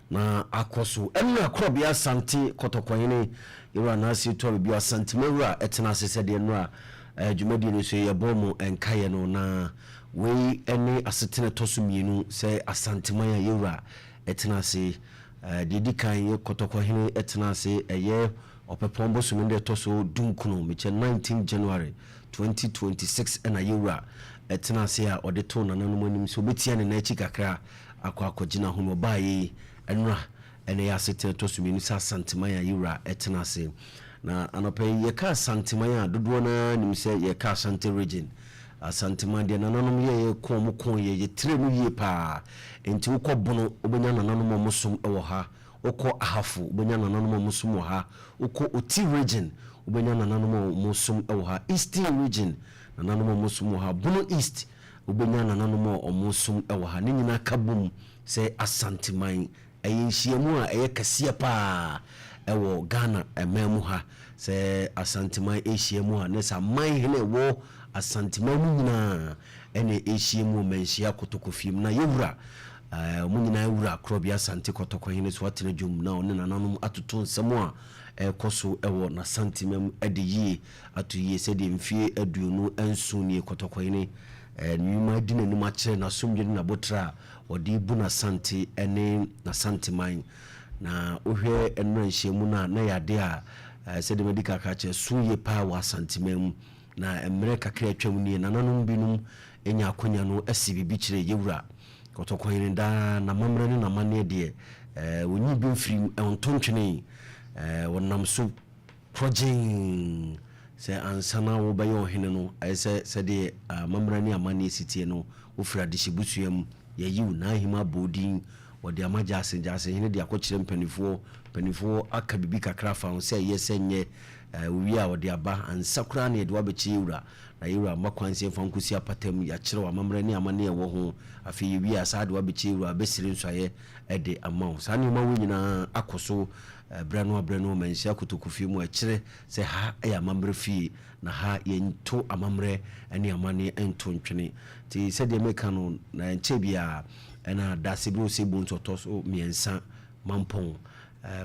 Na akɔ so. Ɛno Akorɔbea Asante Kɔtɔkɔhene Yɛwura Anaase Tɔ Biribi Asantemawura ɛtena ase sɛdeɛ nnora dwumadie no so yɛbɔ mo nkaeɛ no. Na wei ne asetena ɛtɔ so mmienu sɛ Asanteman a yɛwura ɛtena ase. Deɛ ɛdi kan yɛ Kɔtɔkɔhene ɛtena ase ɛyɛ Ɔpɛpɔn bosome no deɛ ɛtɔ so 19, mekyɛ 19 January 2026, ɛna yɛwura ɛtena ase a ɔde too nananom anim sɛ obɛtia ne n'akyi kakra akɔ akɔgyina ho. No ɔbaa yi ɛnora ɛna yɛ asetena ɛtɔ so mmienu sɛ Asanteman a yɛwura ɛtena ase. Na anɔpɛ yi yɛka Asanteman a, dodoɔ no nim sɛ yɛka Asante Region. Asanteman deɛ, nananom yɛ yɛ mo ko yɛ yɛtire mu yie paa. Nti wokɔ Bono, wobɛnya nananom a ɔmo som wɔ ha. Wokɔ Ahafo, wobɛnya nananom a ɔmo som wɔ ha. Wokɔ Oti Region, wobɛnya nananom a ɔmo som wɔ ha. Eastern Region, nananom a ɔmo som wɔ ha. Bono East, wobɛnya nananom a ɔmo som wɔ ha. Ne nyinaa ka bom sɛ Asanteman. Ɛyɛ nhyiamu a ɛyɛ kɛseɛ paa ɛwɔ Ghana ɛman mu ha sɛ Asanteman ahyia mu a, ne sɛ aman hene ɛwɔ Asanteman mu nyinaa ɛne ɛhyia mu Manhyia Kotokofie mu. Na yɛwura ɔmo nyinaa wura Korɔbea Asante Kɔtɔkɔhene so atena dwom na ɔne nananom atoto nsɛm a ɛkɔ so ɛwɔ n'Asanteman mu ɛde yie ato yie sɛdeɛ mfie 27 nie Kɔtɔkɔhene nnwuma di n'anim akyerɛ n'asomdwe ne n'abotrɛ a ɔde bu n'Asante ne n'Asanteman. Na wohwɛ nnora nhyiamu no a, na yɛ ade a sɛdeɛ madi kakra kyerɛ so yie paa wɔ Asanteman mu. Na mmerɛ kakra atwam nie, nananom binom nya akonya no asi biribi kyerɛ yɛwura Kɔtɔkɔhene daa n'amammerɛ ne n'amanneɛ deɛ, wɔnyi bi mfiri ɔnto ntwene. Wɔnam so korɔgyee sɛ ansa na wobɛyɛ ɔhene no, ayɛ sɛ sɛdeɛ amammerɛ ne amanneɛ si teɛ no, wofiri adehyebusua mu, yɛyi wo n'ahem abɔ din, wɔde ama gyaase gyaasehene de akɔkyerɛ mpanimfoɔ, mpanimfoɔ aka biribi kakra afa ho sɛ ɛyɛ sɛ nyɛ. Wowie a, wɔde aba ansa koraa na yɛde wabɛkyerɛ yɛwura, na yɛwura mma kwan sɛ yɛmfa nkɔsi apatam. Yɛakyerɛ amammerɛ ne amanneɛ ɛwɔ ho. Afei yɛwie a, saa de wabɛkyerɛ yɛwura, bɛsere nsuayɛ de ama wo. Saa nneɛma wei nyinaa akɔ so berɛ no aberɛ no Manhyia Kotokofie mu a ɛkyerɛ sɛ ha yɛ amammerɛ fie, na ha yɛnto amammerɛ ne amanneɛ nto ntwene. Nti sɛdeɛ meka no, na nkyɛ biara ɛna Daasebere Osei Bonsu ɔtɔ so mmiɛnsa, Mampɔn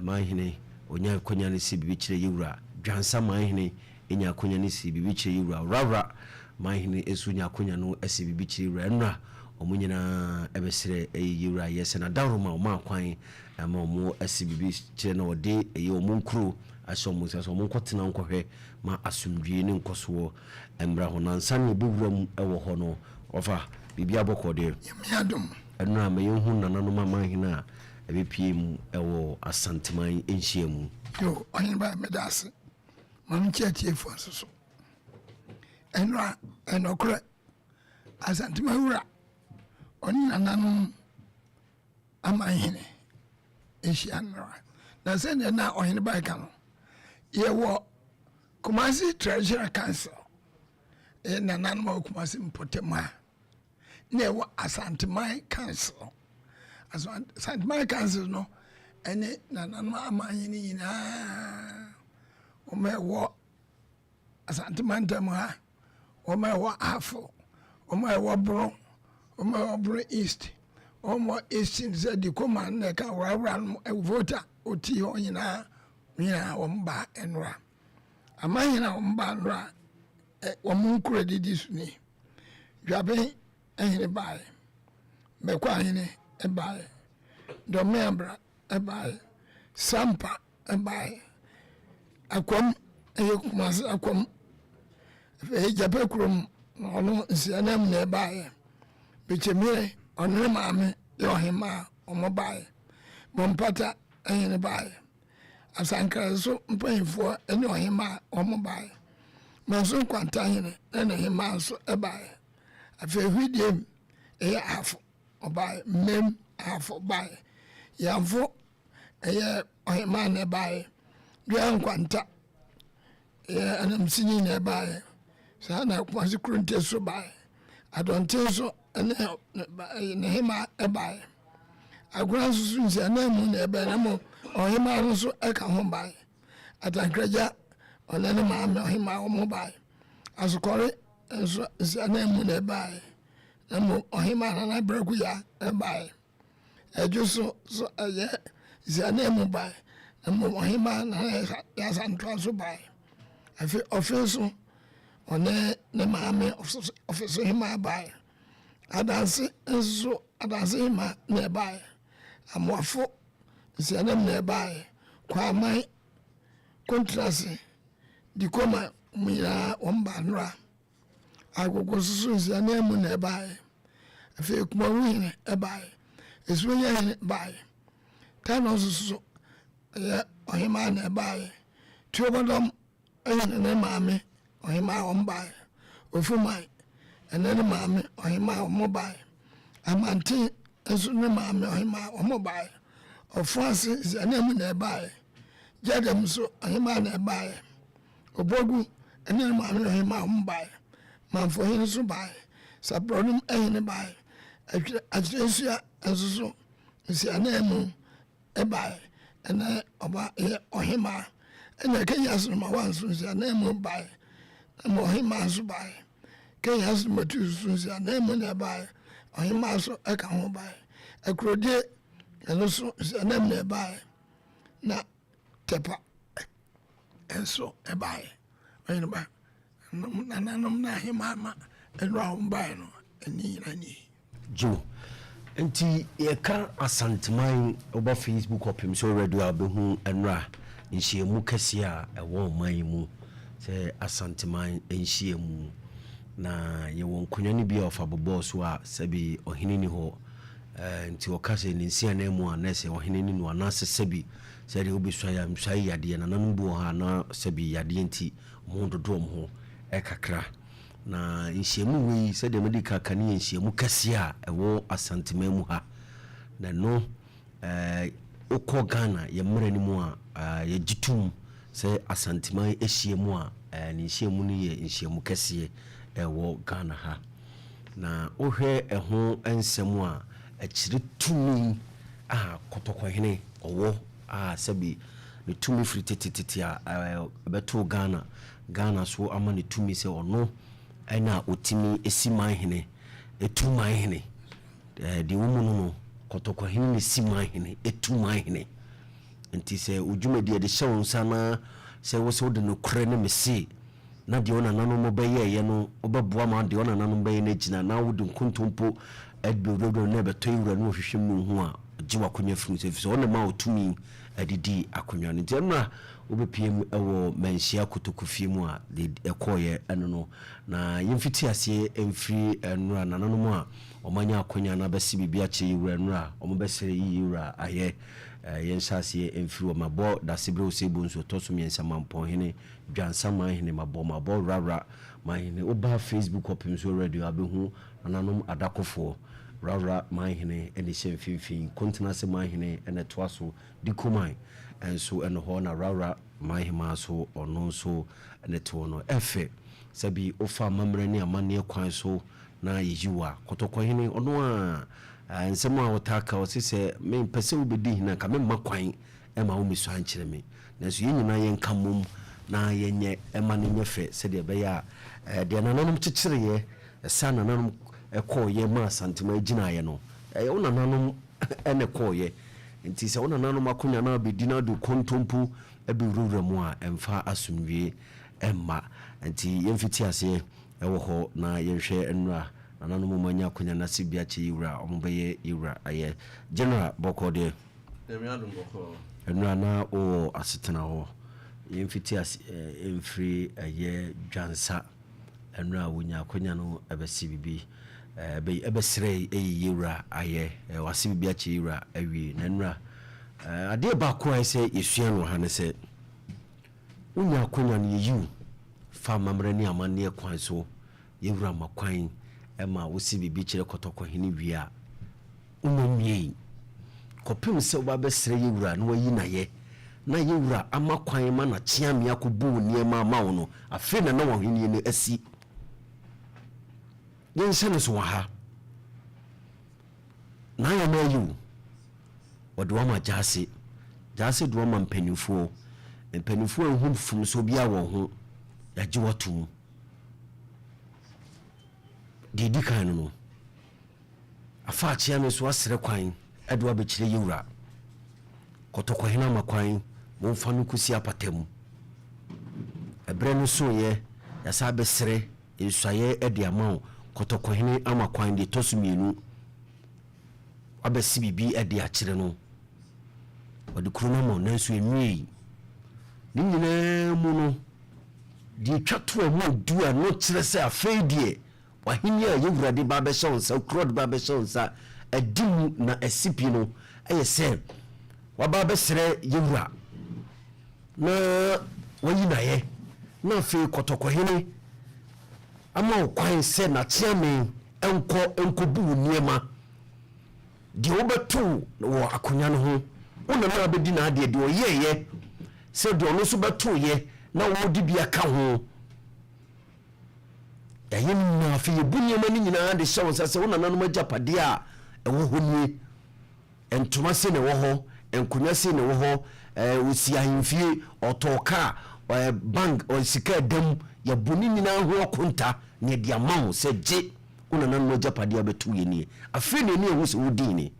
manhene, ɔnya akwanya no si biribi kyerɛ yɛwura. Dwansa manhene nya akwanya no si biribi kyerɛ yɛwura. Rawra manhene nso nya akwanya no si biribi kyerɛ yɛwura. Ɛnora ɔmo nyinaa ɛbɛsrɛ ɛyɛ yɛwura yɛ sɛ nadawroma ɔmo akwan ama ɔmo asi biribi kyerɛ na ɔde ɛyɛ ɔmo nkuro ahyɛ ɔmo nsa sɛ ɔmo nkɔtena nkɔhwɛ ma asomdwie ne nkɔsoɔ mmra hɔ. Nansa ne ɛbɛwura mu ɛwɔ hɔ no, ɔfa biribi abɔkɔ deɛ. Nyame adom. Ɛnora ma yɛnhu nananom amanhene a ɛbɛpie mu ɛwɔ Asanteman nhyia mu. Yo, ɔhene ba, meda ase. Ma menkyɛ atiefoɔ nso so. Ɛnora ɛnɔkorɛ Asanteman wura ɔne nananom amanhene ahyia nnora. Na sɛdeɛ na ɔhene ba ka no, yɛwɔ Kumasi Traditional Council, ɛyɛ nananom a wɔ Kumasi mpɔtam a, na ɛwɔ Asanteman Council. Asanteman Council no ɛne nananom amanhene nyinaa, wɔn a ɛwɔ Asanteman ntam ha, wɔn a ɛwɔ Ahafo, wɔn a ɛwɔ Bono, wɔn a ɛwɔ Bono East, wɔn a ɛwɔ Eastern sɛ Dikoma na ɛka Worawora no, Volta, Oti hɔ nyinaa nyinaa wɔn ba nnora. Amanhene a wɔn ba nnora, wɔn nkuro didi so ni: Dwaben hene baeɛ, Bɛkɔ ahene baeɛ, Dɔmeabra baeɛ, Sampa baeɛ, Akwam, ɛyɛ Kumase Akwam, afei Gyapɛ kurom na ɔno Nsianam na ɛbaeɛ, Bɛkyɛmire ɔno ne maame yɛ ɔhemaa wɔn baeɛ, Bompata hene baeɛ, Asankra nso mpanyinfoɔ ne ɔhemaa wɔn baeɛ, Manso Nkwanta hene ne ne hemaa nso baeɛ, afei Hwidiem ɛyɛ Ahafo ɔbaeɛ, Mmem Ahafo baeɛ, Yamfo ɛyɛ ɔhemaa na ɛbaeɛ, Dua Nkwanta ɛyɛ Anamsini na ɛbaeɛ, saa na Kumasi Kurunte so baeɛ, Adɔnten nso ne ne hemaa ɛbaeɛ, Agona nso so Nsiananmu na ɛbaeɛ, na mmom ɔhemaa no nso ɛka ho baeɛ, Atankragya ɔne ne maame ɔhemaa wɔn baeɛ, Asokɔre nso Nsiananmu na ɛbaeɛ, na mmom ɔhemaa Nana Brakuya ɛbaeɛ. Ɛdwo so so ɛyɛ nsiananmu bae, na mmom ɔhemmaa Nana Yaa Asantewaa nso bae. Afei ɔfe nso ɔne ne maame ɔfe so hemmaa bae. Adanse nso adanse hemmaa na ɛbae. Amoafo nsiananmu na ɛbae. Kwaman, Kontrase, Dikoma wɔn nyinaa wɔn baa nnora. Agogo nso so nsiananmu na ɛbae. Afei Kumawu hene ɛbae. Esuonya hene bae. Tano nso so ɛyɛ ɔhemaa na ɛbae. Tuobɔdɔm hene ne maame ɔhemaa wɔn bae. Ofuman ɛne ne maame ɔhemaa wɔn bae. Amanten nso ne maame ɔhemaa wɔn bae. Ɔfoase nsiananmu na ɛbae. Gyadam nso ɔhemaa na ɛbae. Obogu ɛne ne maame ɔhemaa wɔn bae. Manfohene nso bae. Saprɔnum hene bae. Akyerɛnsua nso so nsiananmu ɛbae. Ɛne ɔba yɛ ɔhemaa. Ɛna Kenya so number 1 nso nsiananmu bae. Ɛna ɔhemaa nso bae. Kenya so number 2 nso nsiananmu na ɛbae. Ɔhemaa nso ɛka ho bae. Akurodie ɛno nso nsiananmu na ɛbae. Na Tɛpa nso ɛbae. Ɔhene ba nananom na ahemaa ma ɛno a wɔn bae no ɛne nyinaa nie. Joe, nti yɛka Asanteman, woba Facebook ɔpem so radio a wobɛhu nnora nhyiamu kɛseɛ a ɛwɔ ɔman yi mu sɛ Asanteman nhyiamu. Na yɛwɔ nkonnwa no bi a ɔfa bobɔɔ so a sɛbi ɔhene ni hɔ, nti ɔka sɛ ne nsianan mu a na ɛsɛ ɔhene ni no, anaasɛ sɛbi sɛdeɛ wobɛsua yɛ nsua yi yadeɛ nananom bi wɔ hɔ a na sɛbi yadeɛ nti ɔmo dodo ɔmo ho ɛkakra. Na nhyiamu wei, sɛdeɛ mede ka ne yɛ nhyiamu kɛseɛ a ɛwɔ Asanteman mu ha. Na no wokɔ Ghana yɛ mmerɛ no mu a, yɛgye tom sɛ Asanteman ahyia mu a, ne nhyiamu no yɛ nhyiamu kɛseɛ ɛwɔ Ghana ha. Na wohwɛ ɛho nsɛm a ɛkyerɛ tumi a Kɔtɔkɔhene ɔwɔ a sɛbi ne tumi firi tetetete a ɛbɛtoo Ghana so ama ne tumi sɛ ɔno ɛna ɔtumi esi manhene, etu manhene. Deɛ wɔ mu no, Kɔtɔkɔhene ne si manhene, etu manhene. Nti sɛ odwumadi yɛde hyɛ wo nsa na sɛ wo sɛ wode nokorɛ ne mese na deɛ wo nananom bɛyɛɛyɛ no wobɛboa ma deɛ wo nananom bɛyɛ no agyina, na wode nkontompo ɛbɛwurawura na ɛbɛtɔ ewura no wɔhwehwɛ mu no ho a, gye w'akonnwa firi mu sɛ ɛfiri sɛ ɔne ma wo tumi ɛde di akonnwa no. Nti ɛno a wobɛpie mu ɛwɔ Manhyia Kotokofie mu a de ɛkɔɔyɛ ɛno no, na yɛmfiti aseɛ mfiri ɛnora nananom a ɔmanya akonnwa no abɛsi biribi akyerɛ yɛwura nnora a ɔmobɛsrɛ yi yɛwura ayɛ. Yɛnhyɛ aseɛ mfiri wɔ mabɔ Dasebrɛ Oseibo nso ɔtɔ so 3 Mampɔnhene Dwansa manhene mabɔ Wrawra manhene. Woba Facebook ɔpem so radio abɛhu nananom adakofoɔ. Wrawra manhene ɛne hyɛ mfimfini, Kontenase manhene ɛna ɛtoa so, Dikoman ɛnso ɛno hɔ, na Wrawra manhema so ɔno nso ne toɔ no ɛfɛ. Sɛbi wofa amammerɛ ne amanneɛ kwan so na yɛyi wo a, Kɔtɔkɔhene ɔno a nsɛm a wɔtaa ka ɔse sɛ mempɛ sɛ wobɛdi hene anka memma kwan ɛma wo mmɛsua nkyerɛ me, nanso yɛn nyinaa yɛnka mmom na yɛnyɛ ɛma no nyɛ fɛ sɛdeɛ ɛbɛyɛ a deɛ nananom kyekyereeɛ ɛsa nananom ɛkɔɔyɛ ma Asantema gyinaeɛ no, ɛyɛ wo nananom ɛne kɔɔyɛ. Nti sɛ wo nananom akonnwa no abɛdi na wode kontompo ɛbɛwurawura mu a, ɛmfa asomdwie ɛmma. Nti yɛmfiti aseɛ ɛwɔ hɔ na yɛnhwɛ nnora nananom mu anya akonnwa no ase bi akyɛ yɛwura ɔmo bɛyɛ yɛwura ayɛ. General, bɔkɔɔ deɛ? Nnora na wowɔ asetena hɔ. Yɛmfiti ase mfiri ɛyɛ Dwansa nnora a wonya akonnwa no ɛbɛsi biribi ɛbɛsrɛ ɛyɛ yɛwura ayɛ wase biribi akyɛ yɛwura awie. Na nnora adeɛ baako a ɛsɛ yɛsua no wɔ ha ne sɛ wonya akonnwa no, yɛyiw fa amammerɛ ne amanneɛ kwan so, yɛwura ma kwan ɛma wosi biribi kyerɛ Kɔtɔkɔhene wie a, wonya nwiei kɔpem sɛ woba bɛsrɛ yɛwura na wayi nayɛ na yɛwura ama kwan ma nakyeame akɔbu wo nneɛma ama wo no, afei na na wahenie no asi. Yɛnhyɛ no so wɔ ha na ayɛ no ayi wo, wɔde wama gyaase gyaase de wama mpanimfoɔ ehu mfomso bi a wɔn ho yɛagye watom. Deɛ ɛdi kan no afa akyea me so asrɛ kwan. de wo abɛkyerɛ yɛ wura. Kɔtɔkɔhene ama kwan, momfa no nkɔsi apata mu. Ɛberɛ no soeɛ, yɛasan abɛsrɛ nsuaeɛ de ama wo. Kɔtɔkɔhene ama kwan, deɛ ɛtɔ so mmienu, woabɛse biribi de akyerɛ no. Ɔde kuro no ama wo, nanso ɛnwiei. Ne nyinaa mu no, deɛ ɛtwa to a ɛmu du a ɛno kyerɛ sɛ afei deɛ W'ahenni a ɛyɛ wura de ba abɛhyɛ wo nsa, kuro a ɔde ba abɛhyɛ wo nsa, adi mu na asi pi no, ɛyɛ sɛ waba abɛsrɛ yɛ wura na wayi n'ayɛ, na afei kɔtɔkɔhene ama wo kwan sɛ n'akyeame nkɔ nkɔbu wo nneɛma, deɛ wobɛto wɔ akonnwa no ho, wo nana abɛdi n'adeɛ, deɛ ɔyɛeɛ sɛ deɛ ɔno nso bɛtoeɛ na wode bi aka ho. Yɛayɛ no nyinaa. Afei yɛbu nneɛma no nyinaa de hyɛ wo nsa sɛ wo nananom agyapadeɛ a ɛwɔ hɔ nie. Ntoma sei na ɛwɔ hɔ, nkonnwa sei na ɛwɔ hɔ, ɛɛ ɔsi ahemfie, ɔtɔɔ kaa, ɛɛ bank, ɔɛ sika ɛda mu. Yɛbu ne nyinaa ho akonta na yɛde ama wo sɛ gye wo nananom agyapadeɛ a wobɛto yɛ nie. Afei na ani ahu sɛ wodii ni.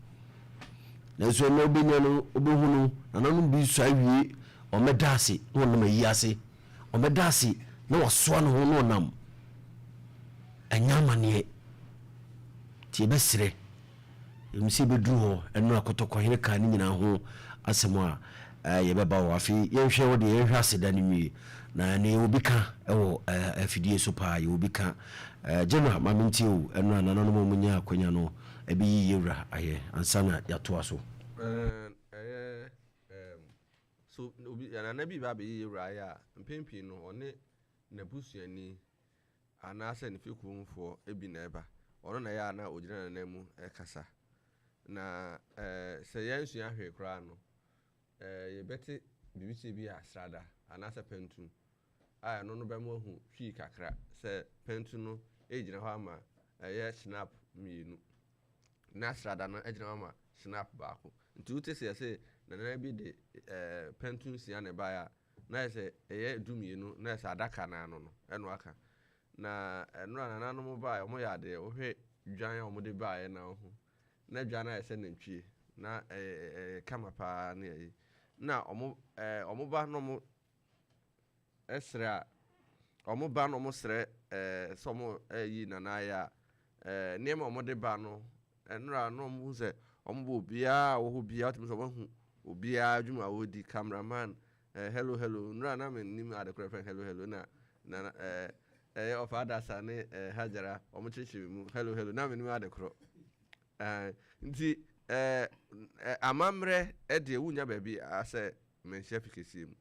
Nanso ɛnnɛ wobɛnya no, wobɛhu no, nananom bi nso awie, wɔmmɛda ase na wɔnam ayi ase. Ɔbɛda ase na wasoa ne ho na ɔnam. Ɛnyɛ amaneɛ. Nti yɛbɛsrɛ, ɛwom sɛ yɛbɛduru hɔ, ɛno a Kɔtɔkɔhene kaa ne nyinaa ho asɛm a, yɛbɛba hɔ. Afei yɛnhwɛ wo deɛ, yɛnhwɛ aseda no nwie. Na ɛno yɛwɔ bi ka wɔ afidie so paa, yɛwɔ bi ka. General, ma mentie o, ɛno a nananom a wɔnyaa akwanya no bɛyi yɛwura ayɛ ansa na yɛatoa so. Ɛyɛ So obi, nana bi reba abɛyɛ yɛn wura ayɛ a, mpɛn pii no, ɔne n'abusuani anaasɛ ne fekuomfoɔ bi na ɛba. Ɔno na ɛyɛ a na ɔgyina nana mu kasa. Na sɛ yɛansua hwee koraa no, yɛbɛte biribi sɛ bi a srada anaasɛ pɛntu a ɛno no bɛma wahu twi kakra sɛ pɛntu no gyina hɔ ama ɛyɛ snap mmienu. Na srada no gyina hɔ ama snap baako. Nti wote sɛ yɛse nana bi de pɛntu nsia na ɛbaeɛ a, na ayɛ sɛ ɛyɛ dummienu, na ayɛ sɛ adaka no ano no ɛna waka. Na ɛno a nananom baeɛ, wɔyɛ adeɛ, wohwɛ dwan a wɔde baeɛ na wohu, na dwan no ayɛ sɛ nantwie, na ɛyɛ kama paa ne ayi. Na wɔn wɔn ba na wɔn srɛ a, wɔn ba na wɔn srɛ sɛ wɔn reyi nana ayɛ a, nneɛma a wɔde ba no, nnora na wɔhu sɛ wɔbɔ obiara a ɔwɔ hɔ biara, wotumi sɛ wɔahu obiara adwuma a ɔredi, cameraman, hello hello, nnora na mennim ade korɔ yɛfrɛ no hello hello na na ɛyɛ ɔfa adasa ne Hajara wɔn kyerɛkyerɛ me mu hello hello na mennim ade korɔ. Nti amammerɛ deɛ wonnya baabi asɛ manhyia fi kɛseɛ mu.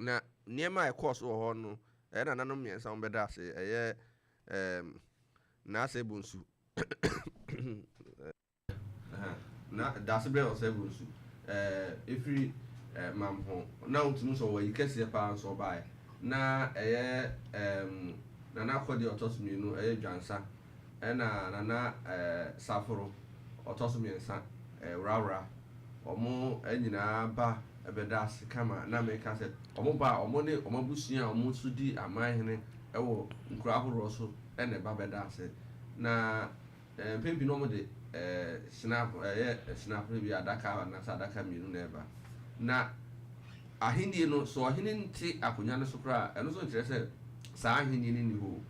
Na nneɛma a ɛkɔɔ so wɔ hɔ no, ɛyɛ nananom mmiɛnsa a wɔbɛda ase, ɛyɛ ɛɛm Naase Bonsu, na Daasebrɛ Ɔsɛe Bonsu, ɛɛ ɛfiri ɛɛ Mampɔn, na wotumi sɛ ɔwɔ ayi kɛseɛ paa nso ɔbaeɛ. Na ɛyɛ ɛɛm Nana Akɔdeɛ a ɔtɔ so mmienu, ɛyɛ Dwansa, ɛna Nana ɛɛ Saforo ɔtɔ so mmiɛnsa, ɛɛ Worawora. Wɔn nyinaa ba bɛda ase kama. Na meka sɛ, wɔn ba a, wɔn ne wɔn abusua a wɔn nso di amanhene wɔ nkuro ahoroɔ so na ɛba bɛda ase. Na mpɛn pii no wɔde snap, ɛyɛ snap no bi adaka anaasɛ adaka mmienu na ɛba. Na ahennie no, sɛ ɔhene nte akonnwa no so koraa a, ɛno nso nkyerɛ sɛ saa ahennie no nni hɔ o.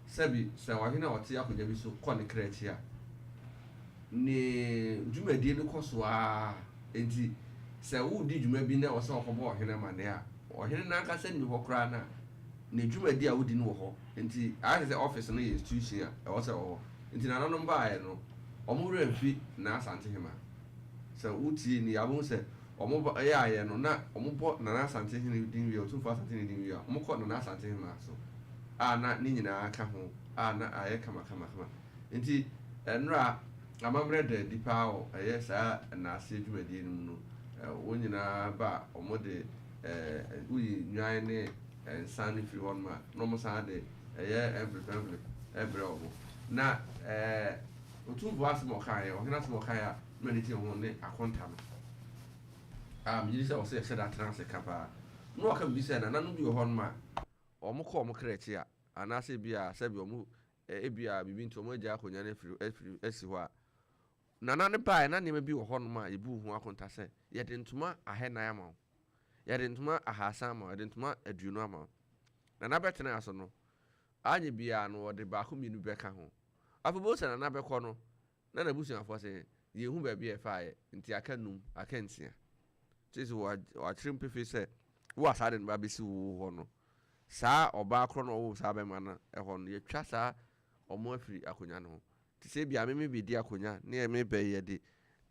Sɛbi, sɛ ɔhene a ɔte akonnwa bi so kɔ ne kra akyi a, ne dwumadie no kɔ so ara. Enti sɛ woredi dwuma bi na ɛwɔ sɛ wɔkɔbɔ ɔhene amanneɛ a, ɔhene no ankasa nni hɔ koraa no a, ne dwumadi a wodi no wɔ hɔ. Enti ayɛ te sɛ office no yɛ institution a ɛwɔ sɛ ɛwɔ hɔ. Enti nananom baeɛ no, wɔn werɛ amfi Nana Asantehema. Sɛ wotie nie a, wobɛhu sɛ wɔyɛeɛ no, na wɔbɔ Nana Asantehene din wie a, Otumfoɔ Asantehene din wie a, wɔkɔ Nana Asantehema so a na ne nyinaa ka ho a na ayɛ kamakamakama. Enti nnora amammerɛ da adi paa wɔ ɛyɛ saa nnaaseɛ dwumadie no mu no, wɔn nyinaa ba a wɔde woyi nnwan ne nsa no firi hɔnom a, na wɔsan de ɛyɛ envelope envelope brɛ wɔn. Na Otumfoɔ asɛm a ɔkaeɛ, ɔhene asɛm a ɔkaeɛ a m'ani gye ho ne akonta no a megye di sɛ ɔsɛ yɛhyɛ da tena ase ka paa. Na ɔka biribi sɛ nananom bi wɔ hɔnom a wɔkɔ wɔn kra akyi a, anaasɛ ebia sɛbi wɔn Ebia biribi nti wɔagyae akonnwa no afiri afiri asi hɔ a, Nana no baeɛ na nneɛma bi wɔ hɔnom a yɛbu ho akonta sɛ yɛde ntoma 400 ama wo, yɛde ntoma 300 ama wo, yɛde ntoma 20 ama wo. Nana bɛtenaa so no, anyɛ biara no wɔde baako mmienu bɛka ho. Afei wobɛhu sɛ Nana bɛkɔ no, na n'abusuafoɔ se, yɛnhu baabi a ɛfaeɛ, nti aka num, aka nsia. Kyerɛ sɛ wɔakyerɛ mu pefee sɛ wo a saa ade no ba bɛsi wo hɔ no, saa ɔbaa korɔ no a ɔwoo saa bɛrima no hɔ no, yɛatwa saa wɔn afiri akonnwa no ho. Te sɛ ebia me mebɛdi akonnwa ne me bɛ yi yɛde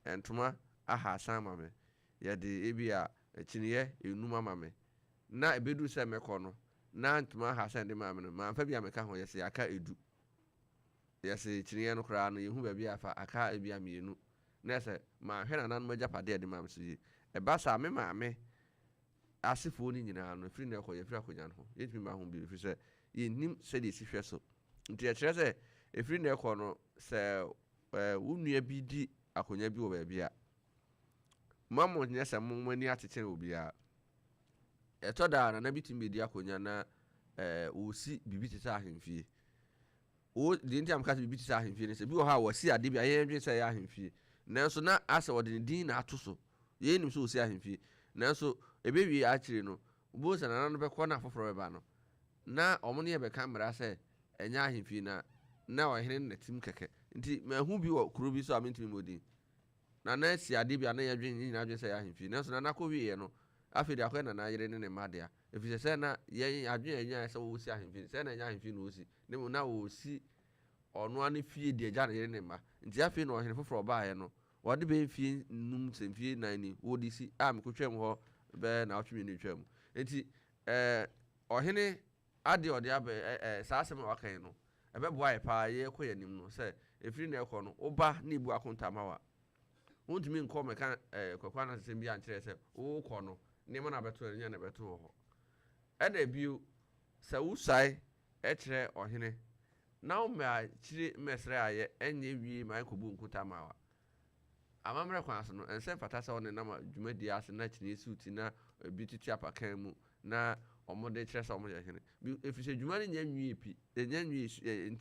ntoma 300 ama me, yɛde ebia kyiniiɛ enum ama me, na ɛbɛduru sɛ mɛkɔ no, na ntoma 300 a yɛde maa me no, mamfa bi ammɛka ho, yɛse aka edu. Yɛse kyiniiɛ no koraa no, yɛnhu baabi a afa, aka ebia mmienu. Na ɛsɛ manhwɛ nananom agyapadeɛ a yɛde maa me so yie. Ɛba saa a, me maame asefoɔ no nyinaa no, ɛfiri nnɛ rekɔ, yɛafiri akonnwa no ho. Yɛntumi mma ho bio, ɛfiri sɛ yɛnnim sɛdeɛ ɛsi hwɛ so. Nti ɛkyerɛ sɛ, ɛfiri nnɛ rekɔ no, sɛ wo nua bi di akonnwa bi wɔ baabi a, mma mo nyɛ sɛ mo ani ate kyɛn obiara. Ɛtɔ da a, nana bi tumi bɛdi akonnwa na ɔresi biribi te sɛ ahemfie. Wo, deɛ nti a meka sɛ biribi te sɛ ahemfie ne sɛ, bi wɔ hɔ a wɔasi adeɛ bi a yɛn dwene sɛ ɛyɛ ahemfie, nanso na asɛ wɔde ne din na ato so. Yɛn nim sɛ wɔsi ahemfie, nanso ɛbɛwie akyire no, wobɛhu sɛ nana no bɛkɔ na afoforɔ bɛba no, na wɔn ne yɛn bɛka mmara sɛ ɛnyɛ ahemfie na na ɔhene no na ɛte mu kɛkɛ. Nti mahu bi wɔ kuro bi so a mentumi mmɔ din. Nana asi adeɛ bi a na yɛdwene, yɛn nyinaa dwene sɛ ɛyɛ ahemfie, nanso nana kɔwieɛ no, afei deɛ akɔyɛ nana yere ne ne mma dea. Efisɛ sɛ na yɛn adwene a yɛnyae sɛ wɔresi ahemfi no, sɛ na ɛnyɛ ahemfi na wɔresi, na mmom na wɔresi ɔno ara ne fie de agya ne yere ne mma. Nti afei na ɔhene foforɔ a ɔbaeɛ no, wɔde bɛyɛ mfie nnum sɛ mfie nnan ni wɔde si, a mekɔtwaam hɔ bɛyɛ naawɔtwe mmienu atwam mu. Nti ɛɛ ɔhene adeɛ a ɔde aba yi, ɛ ɛ saa asɛm a waka yi no, ɛbɛboa yɛ paa yɛrekɔ yɛn anim no sɛ ɛfiri nnɛ rekɔ no, woba na yɛbu akonta ma wo a, Wontumi nkɔ mmɛka Kwaku anansesɛm biara nkyerɛ sɛ worekɔ no, nneɛma no a bɛto no nyɛ na ɛbɛto wɔ hɔ. Ɛna bio, sɛ wosuae kyerɛ ɔhene na wommɛ akyire mmɛsrɛ ayɛ ɛnyɛ wie ma ɛnkɔbu nkuta mma wo a, amammerɛ kwan so no, ɛnsɛ mfata sɛ wonenam dwumadie ase na kyiniiɛ si wo ti na ebi tete apakan mu na wɔde kyerɛ sɛ wɔyɛ hene. Ɛfiri sɛ dwuma no nnya nwie pi, ɛnnya nwie,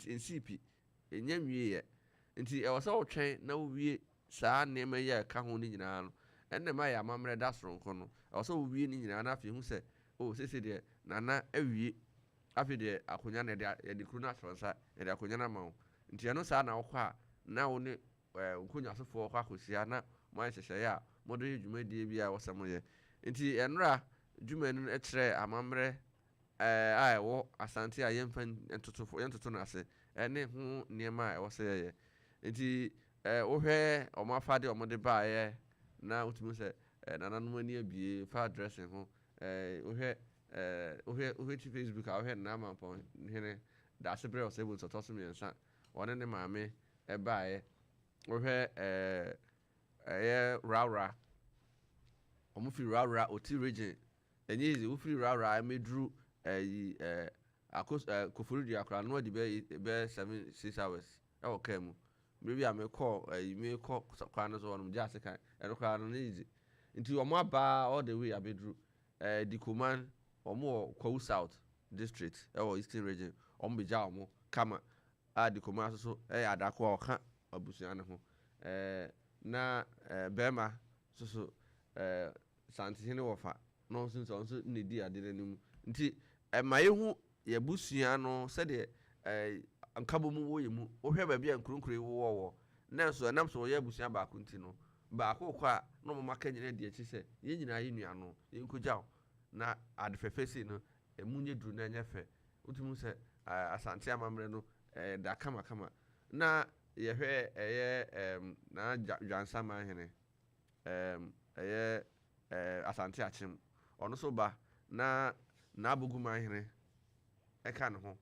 ɛnsii pi. Ɛnnya nwieeɛ. Nti ɛwɔ sɛ wotwɛn na wowie saa nneɛma yi a ɛka ho no nyinaa no. Ɛno na ɛma yɛn amammerɛ da soronko no. Ɛwɔ sɛ wowie ne nyinaa na afei hu sɛ, oh, seesei deɛ Nana awie. Afei deɛ akonnwa no, yɛde, yɛde kuro no ahyɛ wo nsa, yɛde akonnwa no ama wo. Nti ɛno saa na wokɔ a, na wo ne eh, wo nkonnwasofoɔ kɔ akɔhyia na moayɛ nhyehyɛeɛ a mode yɛ dwumadie bi a ɛwɔ sɛ moyɛ. Nti ɛnnora dwumani no kyerɛɛ amammerɛ a ɛwɔ Asante a yɛmfa ntoto yɛntoto no ase ne ho nneɛma a ɛwɔ sɛ yɛyɛ. Nti wohwɛ wɔn afade a wɔde baeɛ na wotumi hu sɛ nananom ani abue fa dressing ho. Wohwɛ wohwɛ wohwɛ ti Facebook a wohwɛ Nana Mampɔn hene Daasebrɛ Ɔsɛebu nso ɔtɔ so mmiɛnsa ɔne ne maame baeɛ. Wohwɛ ɛyɛ Rawra wɔn firi Rawra Oti region. Ɛnyɛ easy, wo firi Rawra mɛduru ɛyi ɛɛ Akos ɛɛ Koforidua koraa no adi bɛyɛ bɛyɛ 7, 6 hours ɛwɔ kaa mu. Mmerɛ bi a mekɔ ɛyi mekɔ kwan no so hɔ no megye ase kan ɛno koraa no ɛnyɛ easy. Nti wɔn aba all the way abɛduru ɛɛ Dikoman, wɔn wɔ Kwahu South district ɛwɔ Eastern Region, wɔn bɛgya wɔn kama a Dikoman nso so ɛyɛ adako a ɔka abusua no ho. Ɛɛ na ɛɛ bɛrima nso so ɛɛ Santehene wɔfa na ɔno nso ɔno nso na ɛdi ade no anim. Nti ɛma yɛhu yɛn abusua no sɛdeɛ ɛɛ nkabom wɔ yɛn mu. Wohwɛ baabi a nkuronkuro yi wowɔ wɔ, nanso ɛnam sɛ wɔyɛ abusua baako nti no, baako rekɔ a na wɔn aka nyinaa di akyi sɛ yɛn nyinaa yɛ nuanom, yɛnkɔgya wo. Na ade fɛfɛ sei no, ɛmu nyɛ duru na ɛnyɛ fɛ. Wotumi hu sɛ ɛɛ Asante amammerɛ no ɛda kamakama. Na yɛhwɛ ɛyɛ ɛɛm Nana Dwansamanhene ɛɛm ɛyɛ ɛɛ Asante Akyem. Ɔno nso ba na n'Abogumanhene ɛka ne ho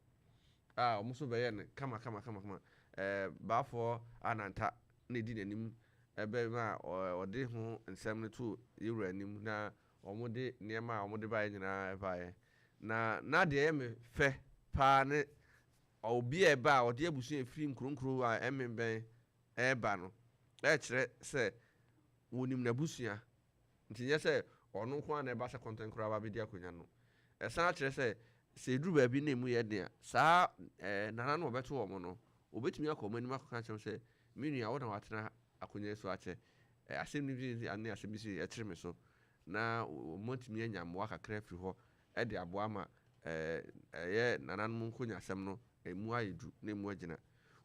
a wɔn nso bɛyɛ no kama kama kama kama. Ɛɛ Baafoɔ Ananta na ɛdi n'anim ɛbɛ ma ɔde ho nsɛm no to yɛwura anim na wɔde nneɛma a wɔde baeɛ nyinaa baeɛ. Na na deɛ ɛyɛ me fɛ paa ne obi a ɛba a ɔde abusua ɛfiri nkuro nkuro a ɛmmɛn ɛreba no ɛrekyerɛ sɛ wɔnim n'abusua. Nti nyɛ sɛ ɔno nko ara na ɛba sɛ kɔntɛn koraa ba bɛdi akonnwa no. Ɛsan kyerɛ sɛ sɛ ɛduru baabi na ɛmu yɛ den a, saa nana no a ɔbɛto wɔn no, wɔbɛtumi akɔ wɔn anim akɔka akyerɛ wɔn sɛ, me nua, wo na watena akonnwa yi so akyɛ. Asɛm no bi ne asɛm bi si ɛkyere me so na wɔatumi anya mmoa kakra afiri hɔ de aboa ma ɛyɛ nananom nkonyasɛm no emu ayɛ du na emu agyina.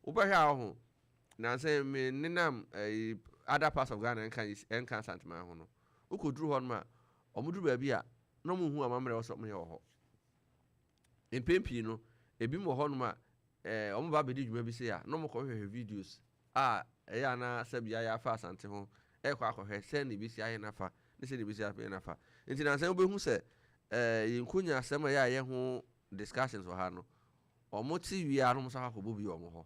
Wobɛhwɛ a ɔho nansa yi me nenam ɛyi other parts of Ghana ɛnka ɛnka Asanteman ho no, wokɔduru hɔ nom a, wɔduru baabi a na wɔnhu amammerɛ ɛwɔ sɛ wɔyɛ wɔ hɔ. Mpɛn pii no, ebinom wɔ hɔnom a, wɔba abɛdi dwuma bi sei a, na wɔkɔhwehwɛ videos a ɛyɛ a na sɛbi ayɛ afa Asante ho rekɔ akɔhwɛ sɛn na ebesi ayɛ no afa ne sɛn na ebesi ayɛ no afa. Nti nansa yi wobɛhu sɛ yɛn nkonya asɛm a ɛyɛ a yɛ ho discussions wɔ ha no, wɔte wie a na wɔsan akɔbɔ bi wɔ wɔn hɔ.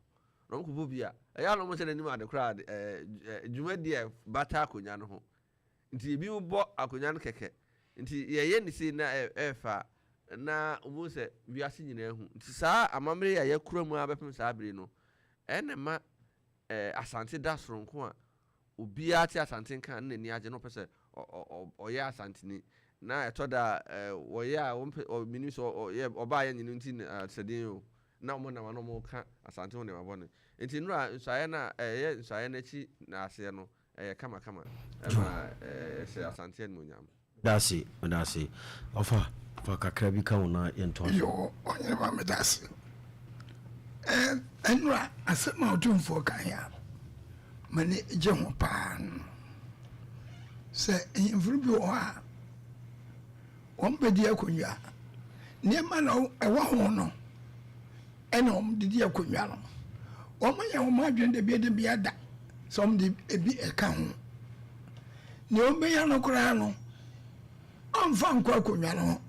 Na wɔkɔbɔ bi a, ɛyɛ a na wɔnhyɛ da nim ade koraa a dwumadi a ɛbata akonnwa no ho. Nti ebinom bɔ akonnwa no kɛkɛ. Nti yɛyɛ no sei na ɛɛfɛ a, na wobɛhu sɛ wiase nyinaa hu. Nti saa amammerɛ yi a yɛakura mu ara bɛpem saa bere yi no, ɛna ɛma Asante da soronko a obiara te Asante nka a na n'ani agye na ɔpɛ sɛ ɔyɛ Asanteni. Na ɛtɔ da a wɔyɛ a wɔmpɛ, menim sɛ ɔyɛ ɔbaa yɛ nyini nti na sɛdeɛ o, na wɔnam a na wɔka Asante ho nneɛma bɔne. Nti nnora nsuaeɛ no a ɛyɛ nsuaeɛ no akyi na aseɛ no, Ɛyɛ kama kama ɛma ɛhyɛ Asante animuonyam. Medase medase ɔfa fa kakra bi ka ho na yɛntoa so. Yoo ɔheneba medase. Ɛnora asɛm a ɔtumfoɔ kaeɛ a m'ani gye ho paa no sɛ nhemfo bi wɔ hɔ a wɔbɛdi akonnwa nneɛma na ɛwɔ ho no ɛna wɔde di akonnwa no. Wɔyɛ wɔn adwene da bi da bi ada sɛ wɔde ebi ɛka ho. Nea wɔbɛnya no koraa no, ɔmfa nkɔ akonnwa no ho.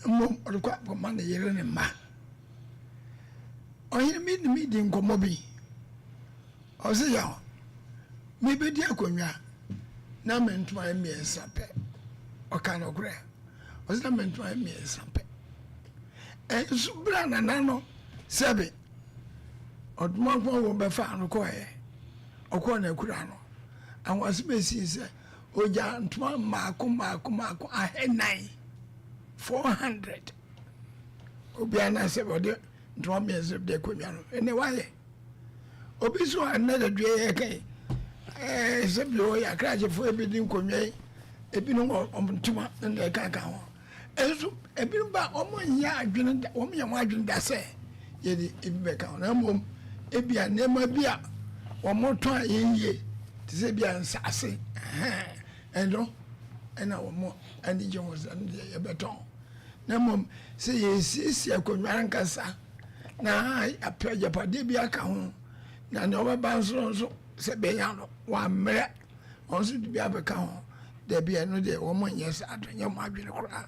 Mmom ɔde kɔ akɔma ne yere ne mma. Ɔhene bi ne me di nkɔmmɔ bi. Ɔse yaw, mebɛdi akonnwa na me ntoma yɛ mmiɛnsa pɛ. Ɔka nokorɛ. Ɔse na me ntoma yɛ mmiɛnsa pɛ. Nso berɛ a nana no sɛbe ɔdomankoma wɔ bɛfaa no kɔɛ, ɔkɔɔ n'akura no, anwase bɛsii sɛ ɔgya ntoma mmaako mmaako mmaako ahenan, 400. Obiara na sɛbe ɔde ntoma mmiɛnsa de akonnwa no, ɛnɛ wayɛ. Obi nso a nnɛ da dua yɛ kan ɛɛ sɛ bi ɔyɛ akrakyefoɔ ebi di nkonnwa yi ebinom wɔ wɔn ntoma na ɛka ka ho nso ebinom ba wɔn nyɛ adwene da wɔn yɛ wɔn adwene da sɛ yɛde ebi bɛka ho na mmom ebi a nneɛma bi a wɔn tɔn a yɛn yie te sɛ ebi a nsaase ɛhɛn ɛno ɛna wɔn ani gye ho sɛ ɛno deɛ yɛbɛtɔn na mmom sɛ yɛsiesie akonnwa ankasa. na apɛ agyapadeɛ bi aka ho na nea ɔbɛba nso no nso sɛ bɛnya no wammrɛ wɔn nso de bi abɛka ho dabi ɛno deɛ wɔn nyɛ saa do nyɛ wɔn adwene koraa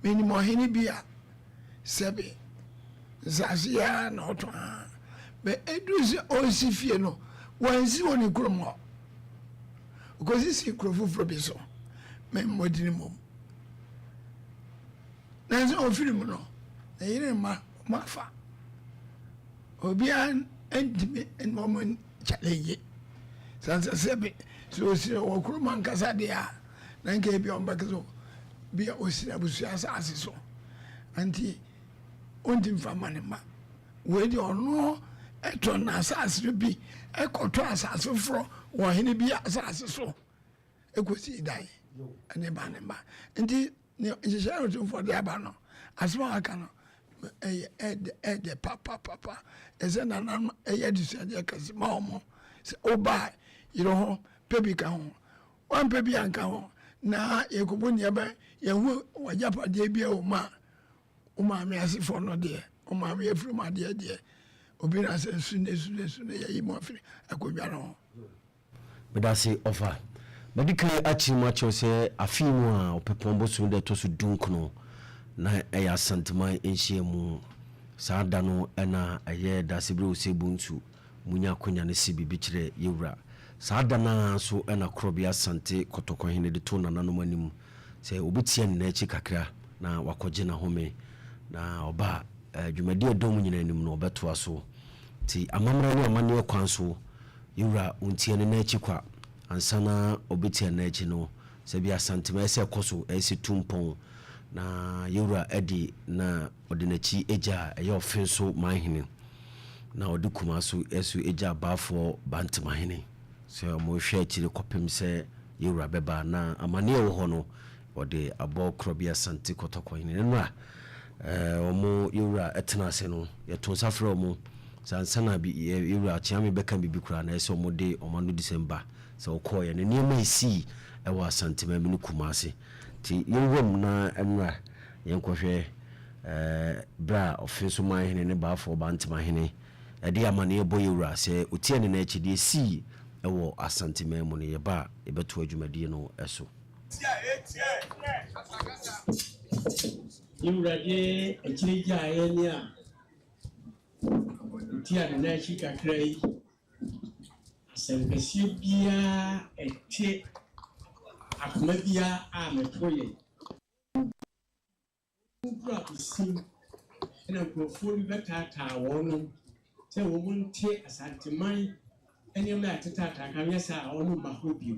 menim ɔhene bi a sɛbe nsase yi ara na ɔtɔn a bɛ ɛduru sɛ ɔresi fie no wansi wɔ ne kurom hɔ ɔkɔsisi kuro foforɔ bi so memmɔ din mmom Nanso ɔfiri mu no, ne yere mma wɔafa. Obiara ntumi ne wɔn challenge. Sɛ sɛ sɛbe sɛ ɔsiri wɔ kurom ankasa deɛ a, na nka ebi a wɔbɛka sɛ bi a ɔsiri abusua asase so. Nti ɔntumi fa ma ne mma. Wei deɛ ɔno ɛtɔ n'asase no bi ɛkɔtɔ asase foforɔ wɔ ɔhene bi asase so. Ɛkɔsii dan ne ba ne mma. Nti ne nhyehyɛe a Otumfoɔ de aba no, asɛm a waka no, ɛyɛ ɛdɛ ɛdɛ papapapa. Ɛsɛ nananom ɛyɛ adesuadeɛ kɛse ma wɔn. Sɛ woba a, yere ho, pɛ bi ka ho. Woampɛ bi anka ho na yɛkɔbɔ nneɛma, yɛhu w'agyapadeɛ bi a wɔ mu a, wo maame asefoɔ no deɛ, wo maame afiri mu adeɛ deɛ, obi na sɛ su ne su ne su ne yɛyi mu afiri akonnwa no ho. Medase ɔfa. Madi kan akyerɛ mu akyerɛw sɛ afe yi mu a Ɔpɛpɔn bosome da ɛtɔ so dunkono na ɛyɛ Asanteman nhyiamu. Saa da no na ɛyɛ Daasebere Osei Bonsu munya akwanya no si biribi kyerɛ yɛwura. Saa da no ara nso na Korɔbea Asante Kɔtɔkɔhene de too nananom anim sɛ ɔbɛtia ne nan akyi kakra na wakɔgye n'ahome na ɔba a dwumadi a ɛdɔm nyinaa anim no ɔbɛtoa so. Nti amammerɛ ne amanneɛ kwan so Yewura ontia ne nan akyi kwa ansa na ɔbɛtia ne nan akyi no, sɛ bi Asantema ɛsɛ ɛkɔ so ɛsɛ tu mpɔn na Yewura adi na ɔde n'akyi agya a ɛyɛ Ɔfenso Manhene. Na ɔde kuma so ɛso gya Abaafoɔ Bantemahene sɛ wɔhwɛ akyire kɔpem sɛ yɛwura bɛba na amaneɛ ɛwɔ hɔ no wɔde abɔ Korɔbea Asante Kɔtɔkɔhene. No nnora wɔn yɛwura ɛtena ase no yɛto nsa frɛ wɔn sɛ ansa na yɛwura Akyeame bɛka biribi koraa na ɛsɛ wɔn de wɔn ano disɛm ba sɛ wɔkɔɔyɛ no nneɛma ɛsii ɛwɔ Asanteman mu ne Kumase nti yɛwura mu na nnora yɛnkɔhwɛ Berɛ a Ɔfensomanhene ne Baafoɔ Bantemahene de amaneɛ bɔ yɛn wura sɛ ɔtia ne nan akyi deɛ ɛsii wɔ Asanteman mu no, yɛba a yɛbɛtoa dwumadie no so. Yɛn wura de akyire gyaa yɛn a ɔtia ne nan akyi kakra yi, asɛm kɛseɛ biara ɛte akoma biara a mɛto yɛn. Wokura osim na nkurɔfoɔ bi bɛtaataa wɔnom sɛ wɔn nte Asanteman nneɛma a ɛtetaataa ka nyɛ saa a wɔn mma hɔ bio.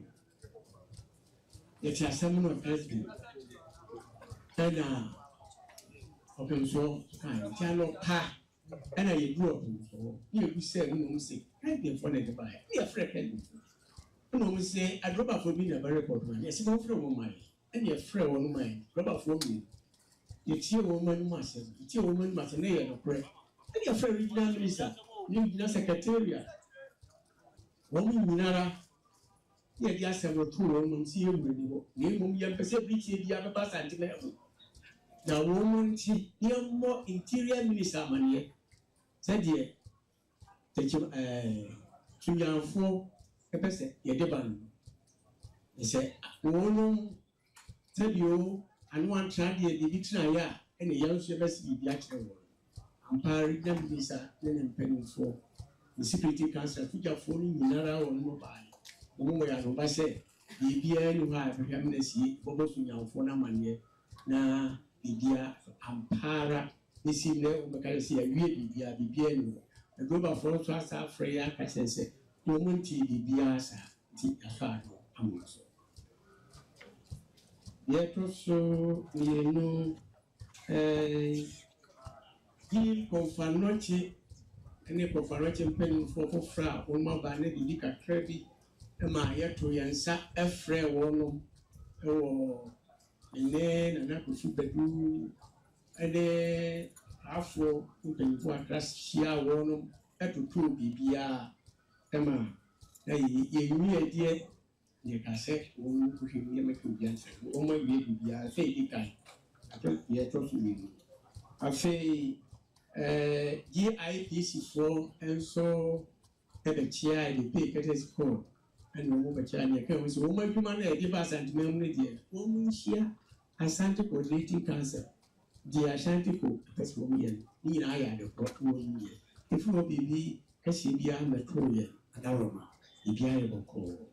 Yɛte asɛm no Thursday ɛna ɔpemsoɔ kae nti anɔpa ɛna yɛduru ɔpemsoɔ ne yɛbu sɛ mu na wɔn se Kɛntenfoɔ na ɛde baeɛ ne yɛfrɛ Kɛntenfoɔ ɛna wɔn se adrɔbafoɔ bi na ɛbɛrekɔdo a ne yɛse wɔmfrɛ wɔn mmaeɛ. Ɛnna yɛfrɛɛ wɔn mae, rɔbafoɔ mmienu. Yɛtiee wɔn anom asɛm. Yɛtiee wɔn anom asɛm, na ɛyɛ nokorɛ. Ɛnna yɛfrɛɛ Regional Minister ne Regional Secretariat, wɔn nyina ara, na yɛde asɛm no too wɔn anim sɛ yɛn wura nni hɔ, na mmom yɛmpɛ sɛ birikyie biara bɛba Asanteman mu, na wɔn nti yɛmmɔ Interior Minister amaneɛ sɛdeɛ Tɛkyem ɛɛ Sunyanifoɔ pɛ sɛ yɛde ba no, na sɛ wɔnom sɛdeɛ ano antra deɛ biribi tenaeɛ a, ɛne yɛn nso yɛbɛse biribi akyerɛ wɔn. Ampa ara Nyamisa ne ne mpanimfoɔ, ne Security Council asogyafoɔ no nyinara wɔnom baeɛ. Wɔn wɔ yɛn anoba sɛ biribiara nni hɔ a ɛbɛhwɛ amena sie, yɛbɛbɔ Sunyanifoɔ no amaneɛ na biribiara ampa ara Besi nnɛ wɔbɛka kyerɛ sɛ yɛawie biribiara, biribiara nni hɔ. Agurobafoɔ nso asan afrɛ yɛn aka kyerɛ yɛn sɛ wɔn ntee biribiara saa, nti yɛasɔ ano ama so. Deɛ ɛtɔ so mmienu, ɛɛ Gil Kɔmfoanɔkye ne Kɔmfoanɔkye mpanimfoɔ foforɔ a wɔaba ne biribi kakra bi ma yɛtoo yɛn nsa frɛɛ wɔn wɔ me ne Nana Kofi Badu ne Afoɔ mpanyinfoɔ akra hyiaa wɔnom totoo biribiara ma na yɛnwie deɛ yɛka sɛ wɔn nkɔhwɛ mu yɛmɛka obiara nsɛm wɔn awie biribiara sɛ ɛdi kan atɔ deɛ ɛtɔ so mmienu. Afei eh, GIPC foɔ nso bɛkyeae de pay courtesy call ɛna wɔn bɛkyeae na yɛka ho sɛ wɔn adwuma no a yɛde ba Asanteman mu no deɛ wɔn nhyia Asante Coordinating Council deɛ Ashanti Co pɛ sɛ wɔn yɛ no ne nyinaa yɛ ade korɔ na wɔn yɛ ɛfiri hɔ biribi kɛseɛ biara mmɛtoo yɛn adaworoma biribiara yɛ bɔkɔɔ.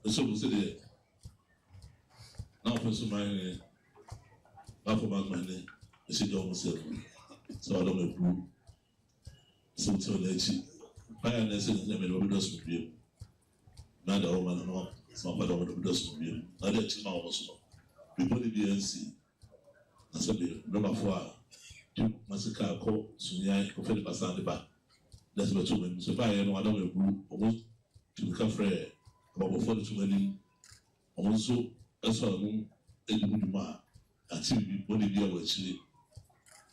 Nso mo sɛdeɛ na ɔpɛ so man ne n'afɔ man man ne ɛhyɛ gya wɔn sɛ sɛ ɔdɔ mɛ kuru sɛ ɔtɛ n'akyi ayɛ na ɛsɛ ne mɛ ɔbɛdɔ asomdwie mu na da wɔn no sɛ ɔpɛ dɛ ɔbɛdɔ asomdwie mu na de akyi ma wɔn so no bibɔ ne bi ansi na sɛ bi rɔbafo a de ma sika kɔ sunyan kɔfɛ ne basan de ba na sɛ bɛto wɔn anim sɛ baayɛ no ɔdɔ mɛ kuru wɔn tumi ka frɛ abɔbɔfoɔ de to wɔn anim. Wɔn nso sɔ ano di ho dwuma a, ate biribi bɔne biara wɔ akyire.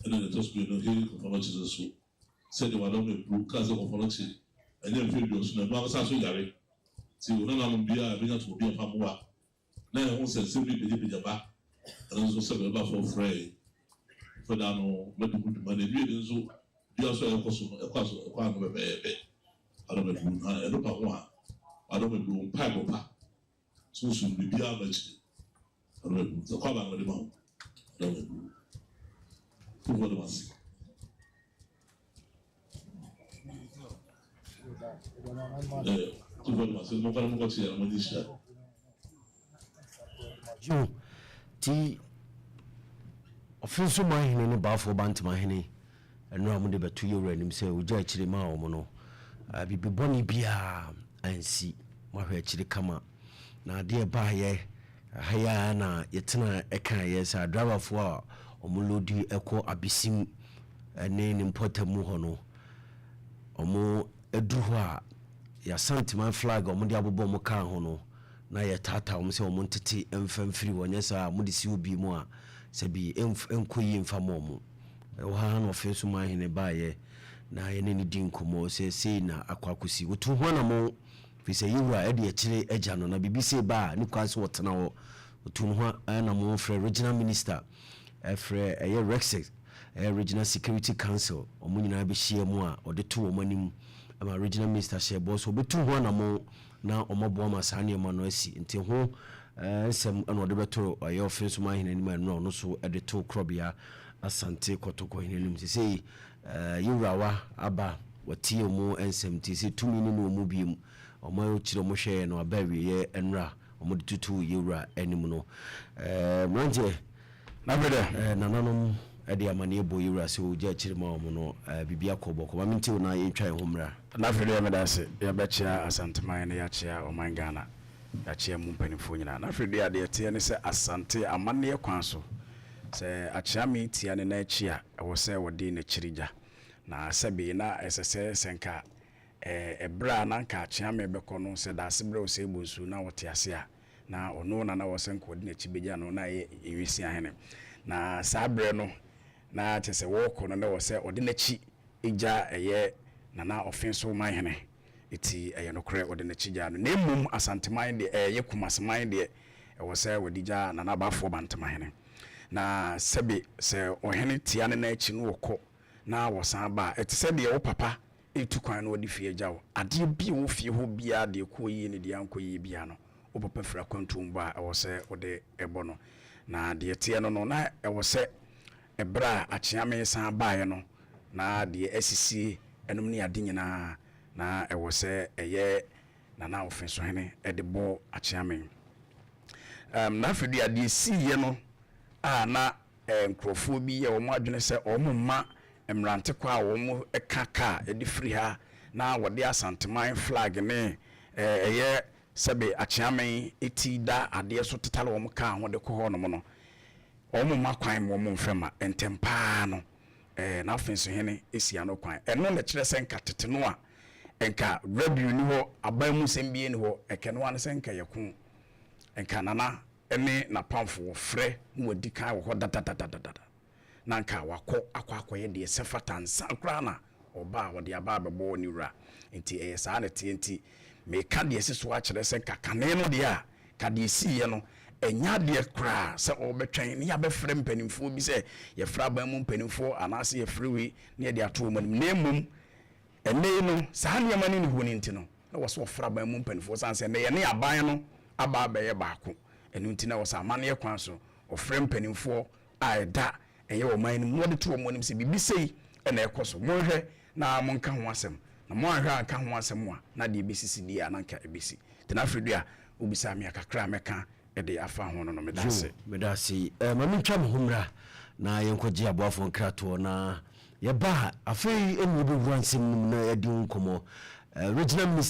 Ɛna deɛ ɛtɔ so mmienu, Hee Kɔmfɔnɔkye no nso, sɛdeɛ wɔadɔm aburo kaa sɛ Kɔmfɔnɔkye ɛnyɛ mfeɛ aduɔson, ɛno ankasa nso yare. Nti wo nananom biara a ɛbɛnya to obi a fa mmoa na ɛho nsɛnsɛm bi pagyapagya ba, ɛno nso sɛ bɛbafoɔ frɛɛ fɛ da no bɛdi ho dwuma. Na ɛwie de nso, dua nso a ɛkɔ so no, ɛkɔ aso, ɛkɔ ano pɛpɛɛpɛ. Adɔm aburo na ɛno pa ho a, adɔm aburo mpaebɔ pa. Sunsum biribiara mma akyire. Ɔdɔ me buru. Sɛ kwaba na ɔde ma wo. Ɔdɔ me buru. Tumfoɔ dɔ m'ase. Eh, tumfoɔ dɔ m'ase. Monkɔ na monkɔ kyerɛ na mo ani hyira. Yo, ti Ɔfenso man hene ne Baafoɔ Bantama hene ɛno a mode bɛto yɛwura anim sɛ ogya akyire maa wɔn no, biribi bɔne biara ansi. Moahwɛ akyire kama. Na adeɛ baayɛ Ha yi ara na yɛtena ɛkaeɛ sɛ adraivafoɔ a wɔn loadi kɔ Abesim ne ne mpɔtam hɔ no, wɔn aduru hɔ a, yɛasanteman flag a wɔde abobɔ wɔn kaa ho no, na yɛtaataa wɔn sɛ wɔn ntete mfa mfiri hɔ, nyɛ saa a wɔde si hɔ bi mu a, sɛbi ɛnkɔ yie mfa ma wɔn. Ɛwɔ ha na ɔfe nso man hene baeɛ na yɛne no di nkɔmmɔ sɛ sei na akɔ akɔsi. Wɔtu ho anammɔn firi sɛ yɛwura ɛde akyire agya no na biribi sei ba a ne kwan sɛ wɔtena hɔ. Wɔtu ho anammɔn frɛ regional minister, ɛfrɛ ɛyɛ REGSEC, ɛyɛ Regional Security Council, wɔn nyinaa bɛhyia mu a ɔde to wɔn anim ma regional minister hyɛ bɔ sɛ ɔbɛtu ho anammɔn na wɔaboa ma saa nneɛma no asi. Nti ho nsɛm na ɔde bɛto ɔyɛ Ɔfenso Manhene anim a ɛno na ɔno nso de to Korɔbea Asante Kɔtɔkɔ hene anim. Sesei yɛwurawa aba, watie wɔn nsɛm nti sɛ tumi no ne wɔn biom. Wɔn akyiri wɔn hwɛeɛ no aba awieɛ nnora wɔde tutu yɛwura anim no. Mmeranteɛ, nananom de amaneɛ bɔ yɛwura sɛ ɔgya akyiri ma wɔn no, biribi akɔ bɔkɔ. Ma mente wo na yɛntwa yɛn ho mmra. Na afei deɛ meda ase. Yɛbɛkyea Asanteman na yɛakyea ɔman Ghana. Yɛakyea mu mpanimfoɔ nyinaa. Na afei deɛ deɛ ɛteɛ ne sɛ Asante amanneɛ kwan so, sɛ Akyeame tia ne nan akyi a, ɛwɔ sɛ wɔde n'akyiri gya. Na sɛbe na ɛsɛ sɛ sɛ nka ɛberɛ a na nka Akyeame bɛkɔ no, sɛ Daasebrɛ Osei Bonsu na ɔte ase a, na ɔno na na ɛwɔ sɛ nka ɔde n'akyi bɛgya no na ayɛ Nwisiahene. Na saa berɛ no, na kyerɛ sɛ wɔrekɔ no na ɛwɔ sɛ ɔde n'akyi gya ɛyɛ Nana Ɔfenso Manhene. Eti ɛyɛ nokorɛ ɔde n'akyi gyaa no. Na mmom Asanteman deɛ, ɛyɛ Kumaseman deɛ, ɛwɔ sɛ wɔde gya Nana Abafoɔ Bantamahene. Na sɛbe sɛ ɔhene tia ne nan akyi na ɔkɔ na wɔsan ba a, ɛte sɛ deɛ wo papa retu kwan na ɔde fie agya wo. Adeɛ bi a ɛwɔ fie hɔ biara, deɛ ɛkɔɔ yie ne deɛ ankɔ yie biara no, wo papa firi akwantuo mu ba a, ɛwɔ sɛ wode bɔ no. Na deɛ ɛteɛ no no, na ɛwɔ sɛ ɛberɛ a Akyeame san baeɛ no, na deɛ asisie nom ne ade nyinaa, na ɛwɔ sɛ ɛyɛ Nana Ofensohene de bɔ Akyeame. Um, na afei deɛ adeɛ siiɛ no a na eh, nkurɔfoɔ bi yɛ wɔn adwene sɛ wɔn mma mmerante kɔ a wɔn ka kaa de firi ha na wɔde Asanteman flag ne eh, ɛyɛ sɛbe Akyeame ti da adeɛ so tetare wɔn kaa ho de kɔ hɔ nom no, wɔn mma kwan ma wɔn mfɛ ma ntɛm paa no eh, n'afensohene si ano kwan. Ɛno na ɛkyerɛ sɛ nka tete no a nka radio nni hɔ, aban mu nsɛm biara nni hɔ, ɛkɛ no ara ne sɛ nka yɛko. Nka Nana ne n'apamfo wɔfrɛ na wɔadi kan wɔ hɔ dadadadadada. Na anka wakɔ akɔ akɔyɛ deɛ ɛsɛ fata ansa koraa na ɔba a ɔde aba abɛbɔ ne wura. Nti ɛyɛ saa na ɛteɛ. Nti meka deɛ ɛsi so akyerɛ sɛ nka kane no deɛ a, ka deɛ ɛsiiɛ no, ɛnyɛ adeɛ koraa sɛ ɔrebɛtwɛn na yɛabɛfrɛ mpanimfoɔ bi sɛ yɛfrɛ aban mu mpanimfoɔ anaasɛ yɛfrɛ wei na yɛde ato wɔn anim. Na mmom ɛnnɛ yi no, saa nneɛma no nni hɔ no nti no, na wɔ sɛ wɔfrɛ aban mu mpanimfoɔ sane sɛ ɛnnɛ yɛne aban no aba abɛyɛ baako. Ɛno nti na wɔ sɛ amanneɛ kwan so wɔfrɛ mpanimfoɔ a ɛda ɛyɛ ɔman no mu na wɔde to wɔn anim sɛ biribi sei na ɛrekɔ so, monhwɛ na monka ho asɛm, na moanhwɛ anka ho asɛm a, na deɛ ɛbɛsisi deɛ a na anka ɛbɛsi. Nti na afei deɛ wobisaa me a, kakra a mɛka de afa ho no no, meda ase. Yo, meda ase. Eh, ma mentwa me ho mmra na yɛnkɔgye aboafoɔ nkratoɔ na yɛba a, afei ɛne yɛbɛwura nsɛm no mu na yɛadi ho nkɔmmɔ. Eh, Regional Minister.